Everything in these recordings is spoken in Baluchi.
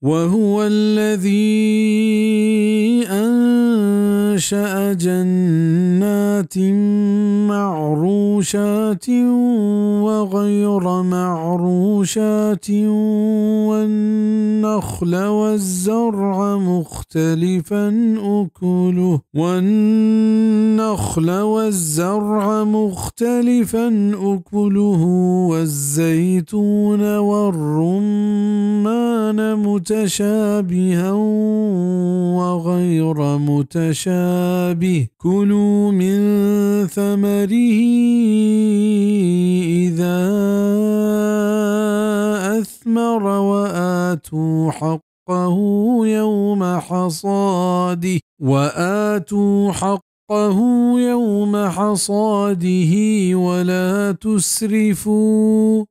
وهو الذي أنشأ جنات معروشات وغير معروشات والنخل والزرع مختلفا أكله، والنخل والزرع مختلفا أكله والزيتون والرمان متشابها وغير متشابه، كلوا من ثمره إذا أثمر وآتوا حقه يوم حصاده، وآتوا حقه يوم حصاده ولا تسرفوا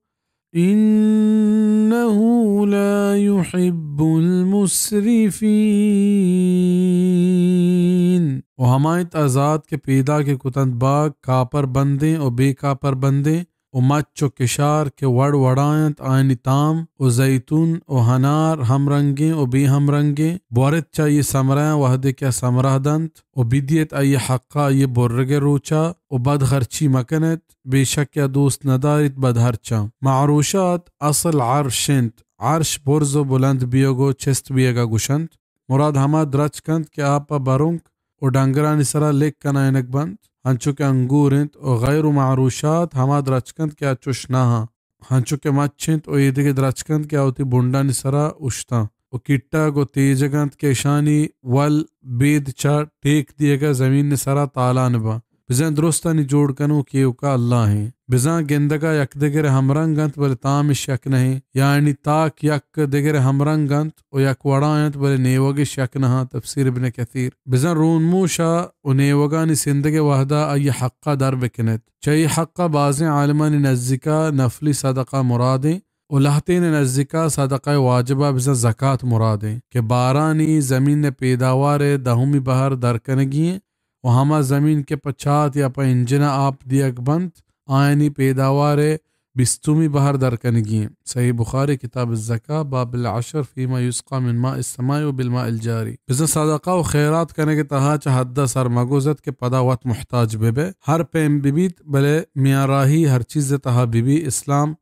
إنه لا يحب المسرفين۔ و ہما انت آ ذات کہ پیداک کتنت باگ کاپر بندیں و بے کاپر بندیں، و مچ و کشار کہ وڑ وڑا انت، آیانی تام، و زیتون و ہنار ہم رنگیں و بے ہم رنگیں، بورت چہ آئی ثمرہاں وہدے کہ آ ثمرہ دنت، و بدیت آئی حقا آئی برگ روچا، و بد خرچی مکنت، بے شک آ دوست نداریت بد ہرچاں۔ معروشات اصل عرش انت، عرش برز و بلند بیگ و چست بیگا گوشنت۔ مراد ہما درچک انت کہ آ پہ برنک و ڈنگرانی سرا لک کنائینگ بنت، انچو کہ انگور انت، و غیر معروشات ہما درچک انت کہ آ چش نہ آں، انچو کہ مچ انت و ایدگہ درچک انت کہ آ وتی بنڈانی سرا اوشتاں و کیٹگ و تیجگ انت کہ اشانی ول بید چہ ٹیک دیگا زمین سرا تالان باں۔ بزاں درستانی جوڑ کنوک ایوکا اللہ ایں۔ بزاں گندگا یک دگرے ہمرنگ انت، بلے تامش یک نہ ایں، یعنی تاک یک دگرے ہمرنگ انت و یک وڑا انت، بلے نیوگش یک نہ آں۔ تفسیر ابن کثیر۔ بزاں رونموشا و نیوگانی سندگے وہدا آئی حقا در بکنیت۔ چہ اے حقا بازیں عالمانی نزیکا نفلی صدقہ مرادیں و لہتین نزیکا صدقہ واجبا بزاں زکات مرادیں کہ بارانی زمین پیداوار دہمی بہر در کنگی ایں و ہما زمین کہ پہ چات یا پہ انجن ء آپ دیگ بنت، آیانی پیداوار ء بیستمی بہر در کنگی انت۔ صحیح بخاری، کتاب الزکاة، باب العشر فيما يسقى من ماء السماء وبالماء الجاري۔ بزاں صدقہ و خیرات کنگ ء تہا چہ حد ء سر مگوزت کہ پدا وت محتاج بہ بئے۔ ہر پیم بہ بیت، بلے میاں راہی ہر چیز ء تہا بہ بی، اسلام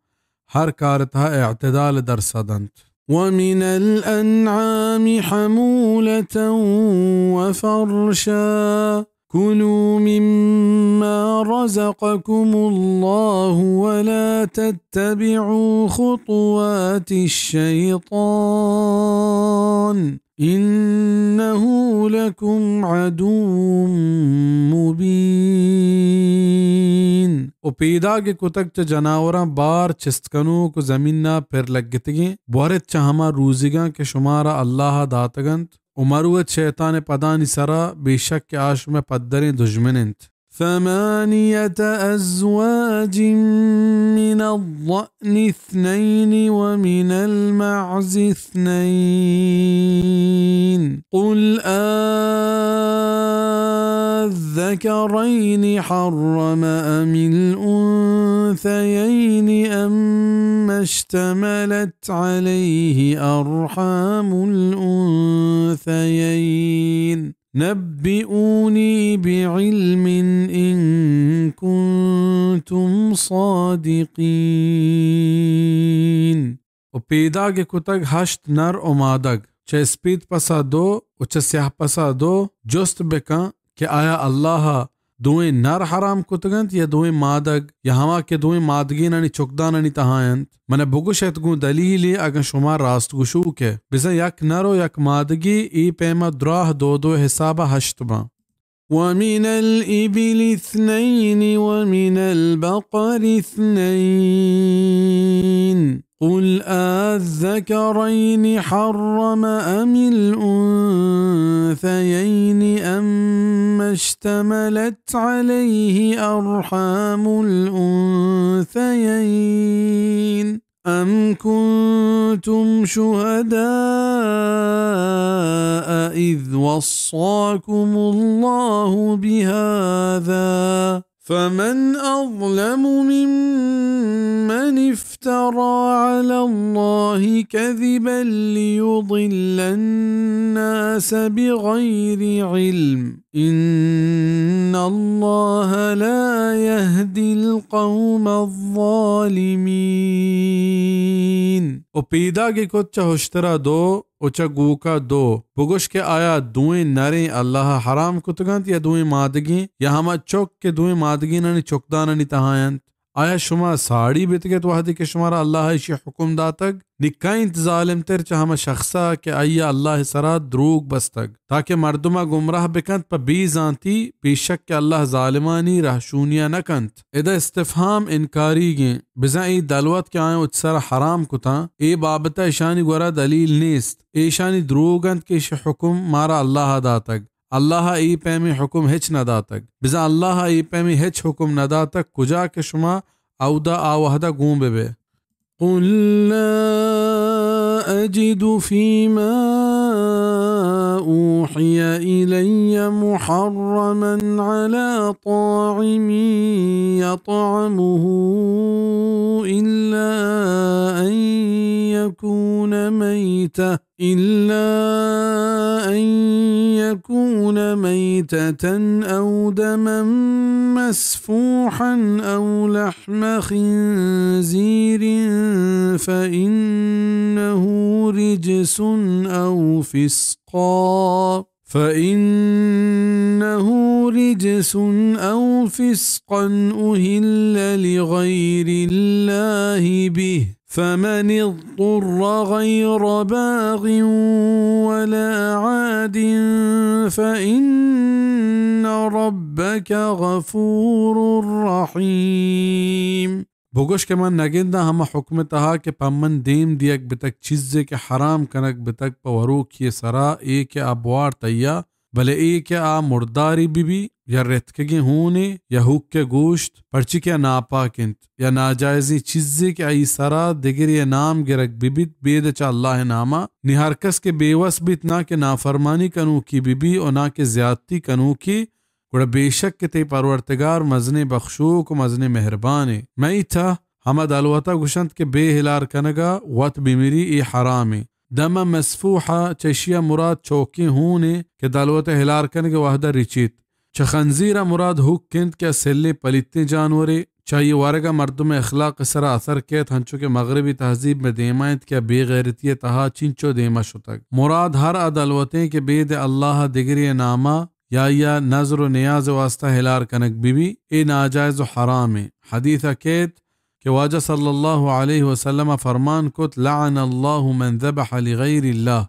ہر کار ء تہا اعتدال ء درس ء دنت۔ ومن الأنعام حمولة وفرشا، كلوا مما رزقكم الله ولا تتبعوا خطوات الشيطان إنه لكم عدو مبين۔ و پیداگ کتگ چہ جناوراں بار چست کنوک و زمینا پر لگتگیں، بورت چہ ہما روزیگاں کہ شمارا اللہ ء داتگ انت، و مروت شیطان ء پدانی سرا، بے شک کہ آ شمئے پدریں دژمن انت۔ ثمانية أزواج من الضأن اثنين ومن المعز اثنين، قل آلذكرين حرم أم الأنثيين أما اشتملت عليه أرحام الأنثيين نبئوني بعلم إن كنتم صادقين۔ و پیداگ کتگ ہشت نر و مادگ، چہ اسپیت پسا دو و چہ سیاہ پسا دو۔ جست بکن کہ آیا اللہ ء دوئیں نر حرام کتگ انت یا دوئیں مادگ، یا ہما کہ دوئیں مادگینانی چکدانانی تہا انت؟ من ء بگوش ات گوں دلیلے، اگاں شما راست گوشوک ئے۔ بزاں یک نر و یک مادگے، اے پیما دراہ دو دو ء حساب ء ہشت باں۔ ومن الإبل اثنين ومن البقر اثنين، قل آلذكرين حرم أم الأنثيين أما اشتملت عليه أرحام الأنثيين أم كنتم شهداء إذ وصاكم الله بهذا فمن أظلم ممن افترى على الله كذبا ليضل الناس بغير علم، إن الله لا يهدي القوم الظالمين. و پیداگی کت چہ ہشترا دو و چہ گوکا دو، بگوش کہ آیا دوئیں نریں اللہ ء حرام کتگنت یا دوئیں مادگیں، یا ہما چک کہ دوئیں مادگینانی چکدانانی تہا انت؟ آیا شما ساڑی بیتگ ات وہدے کہ شمارا اللہ ء ایشی حکم داتگ؟ نی کئے انت ظالم تر چہ ہما شخصا کہ آئی ء اللہ ء سرا دروگ بستگ، تاکہ مردما گمراہ بکنت پہ بے زانتی؟ بے شک کہ اللہ ظالمانی رہشونیا نہ کنت۔ ادا استفہام انکاریگیں، بزاں اے دلوت کہ آیاں وتی سرا حرام کتاں، اے بابتا اشانی گورا دلیل نیست، اے اشانی دروگ انت کہ ایشی حکم مارا اللہ ء داتگ۔ اللہ ء اے پیمیں حکم ہچ نہ داتگ۔ بزاں اللہ ء اے پیمیں ہچ حکم نہ داتگ، کجا کہ شما اودا آ وہدا گون بہ بئے۔ قل لا أجد فيما أوحي إلي محرما على طاعم يطعمه إلا أن يكون ميتة، إلا أن يكون ميتة أو دما مسفوحا أو لحم خنزير فإنه رجس أو فسقا، فإنه رجس أو فسقا أهل لغير الله به، فمن اضطر غير باغ ولا عاد فإن ربك غفور رحيم. بگوش کہ من نگنداں ہما حکم ء تہا کہ پہ من دیم دیگ بتگ، چیزے کہ حرام کنگ بتگ پہ وروکی ء سرا، اے کہ آ بوارت آئی ء، بلے اے کہ آ مرداری بہ بی یا رتکگیں ہونے یا ہوک ء گوشت، پرچی کہ آ ناپاک انت، یا ناجائزیں چیزے کہ آئی سرا دگرے ء نام گرگ بہ بیت بید چہ اللہ ء ناما، نی ہر کس کہ بے وس بیت، نا کہ نافرمانی کنوکی بہ بی و نا کہ زیادتی کنوکی، گڑا بے شک کہ تئی پرورتگار مزنیں بخشوک و مزنیں مہربانے۔ مئیتہ، ہما دلوتا گوشنت کہ بے ہلار کنگا وت بمری، اے حرامیں۔ دم مسفوحا چہ اشیا مراد چوکیں ہونے کہ دلوت ہلار کنگ وہدا رچیت۔ چہ خنزیرا مراد ہوک انت کہ سلیں پلیتیں جانورے، چہ آئی ورگا مردم اخلاق سرا اثر کیت، ہنچو کہ مغربی تہذیب مئے دیما انت کہ بے غیرتی تہا چنچو دیما شتگ۔ مراد ہر آ دلوتیں کہ بید اللہ دگرے ناما یا یا نذر و نیاز واسطہ ہلار کنگ بہ بی، اے ناجائز و حرامیں۔ حدیث ء کیت کہ واجہ صلی اللہ علیہ وسلم ء فرمان کت، لعن اللہ من ذبح لغیر اللہ،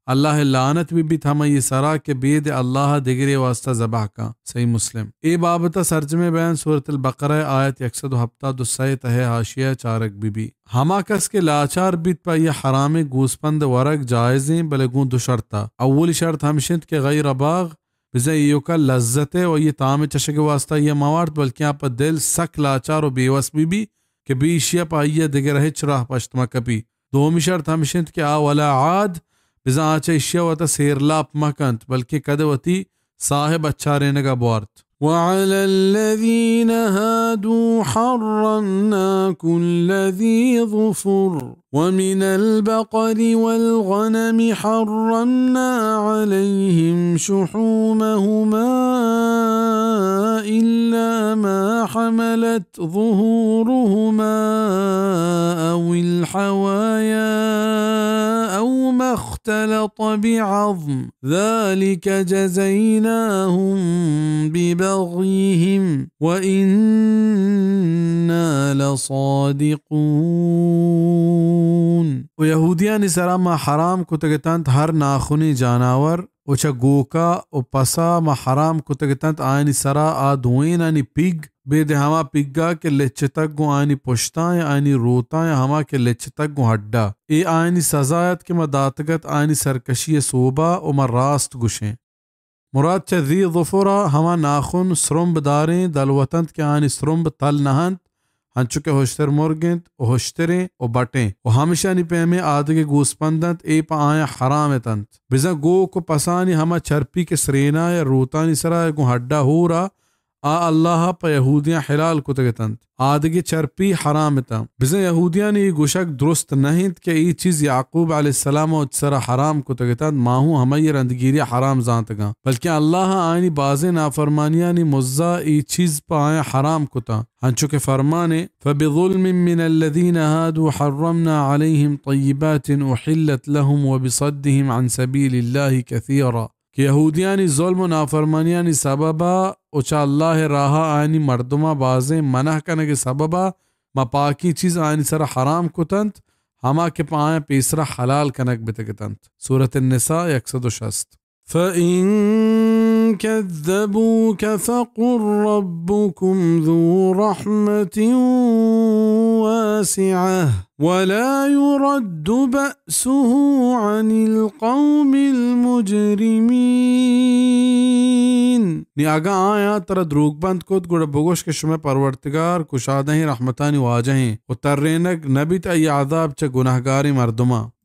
اللہ ء لعنت بہ بیت ہمائی سرا کہ بید اللہ ء دگرے واسطہ ذبح کن۔ صحیح مسلم۔ اے بابت ء سرجمیں بیان سورۃ البقرہ ء آیت یک سد و ہپتاد و سئے ء تہ ء حاشیہ ء چارگ بہ بی۔ ہما کس کہ لاچار بیت پہ یہ حرامیں گوسپند ورگ جائزیں، بلے گوں دو شرط ء۔ اولی شرط ہمش انت کہ غیر باغ، بزاں ایوکا لذت ء و آئی تام ء چشگ ء واسطہ آئی ء مہ وارت، بلکیں آ پہ دل سک لاچار و بے وس بہ بی کہ بے ایشی ء پہ آئی ء دگر ہچ راہ پشت مہ کپی۔ دومی شرط ہمش انت کہ آ ولا عاد، بزاں آ چہ ایشی ء وتا سیر لاپ مہ کنت، بلکیں کد ء وتی ساہ ء بچارینگ ء بوارت۔ وعلى الذين هادوا حرمنا كل ذي ظفر ومن البقر والغنم حرمنا عليهم شحومهما إلا ما حملت ظهورهما أو الحوايا أو ما اختلط بعظم ذلك جزيناهم ببغيهم وإنا لصادقون۔ و یہودیانی سرا ما حرام کتگ اتنت ہر ناخنی جاناور، و چہ گوکا و پسا ما حرام کتگ اتنت آیانی سرا آ دوئینانی پیگ، بید ہما پیگا کہ لچتگ گوں آیانی پشتاں یا آیانی روتاں یا ہما کہ لچتگ گوں ہڈا۔ اے آیانی سزا ات کہ ما داتگ ات آیانی سرکشی سوبا و ما راست گوشیں۔ مراد چہ ذی ظفرا ہما ناخن سرمب داریں دلوت انت کہ آیانی سرمب تل نہ انت، انچو کہ ہشتر مرگ انت و ہشتریں و بٹیں و ہمشانی پیمیں آدگہ گوسپند انت، اے پہ آیاں حرام اتنت۔ بزاں گوک و پسانی ہما چرپی کہ سرینا یا روتانی سرا یا گوں ہڈا ہورا، آ اللہ ءَ پہ یہودیاں حلال کتگ اتنت، آدگہ چرپی حرام اتاں۔ بزاں یہودیانی اے گوشگ درست نہ انت کہ اے چیز یعقوب علیہ السلام ءَ وتی سرا حرام کتگ اتنت، ما ہوں ہمائی رندگیری حرام زانتگاں، بلکیں اللہ ءَ آیانی بازیں نافرمانیانی مزا اے چیز پہ آیاں حرام کتاں، انچو کہ فرمانے، فبظلم من الذين هادوا حرمنا عليهم طيبات أحلت لهم وبصدهم عن سبيل الله كثيرا۔ کہ یہودیانی ظلم و نافرمانیانی سببا و چہ اللہ ءِ راہا آیانی مردماں بازیں منع کنگ ءِ سببا ما پاکیں چیز آیانی سرا حرام کتنت، ہما کہ پہ آیاں پیسرا حلال کنگ بتگ اتنت۔ سورۃ النساء یک سد و شست۔ فإن كذبوك فقل ربكم ذو رحمة واسعة ولا يرد بأسه عن القوم المجرمين۔ نی اگاں آیاں ترا دروگ بند کت، گڑا بگوش کہ شمئے پرورتگار کشادہیں رحمتانی واجہ ایں و ترینگ نہ بیت آئی عذاب چہ گناہگاریں مردماں۔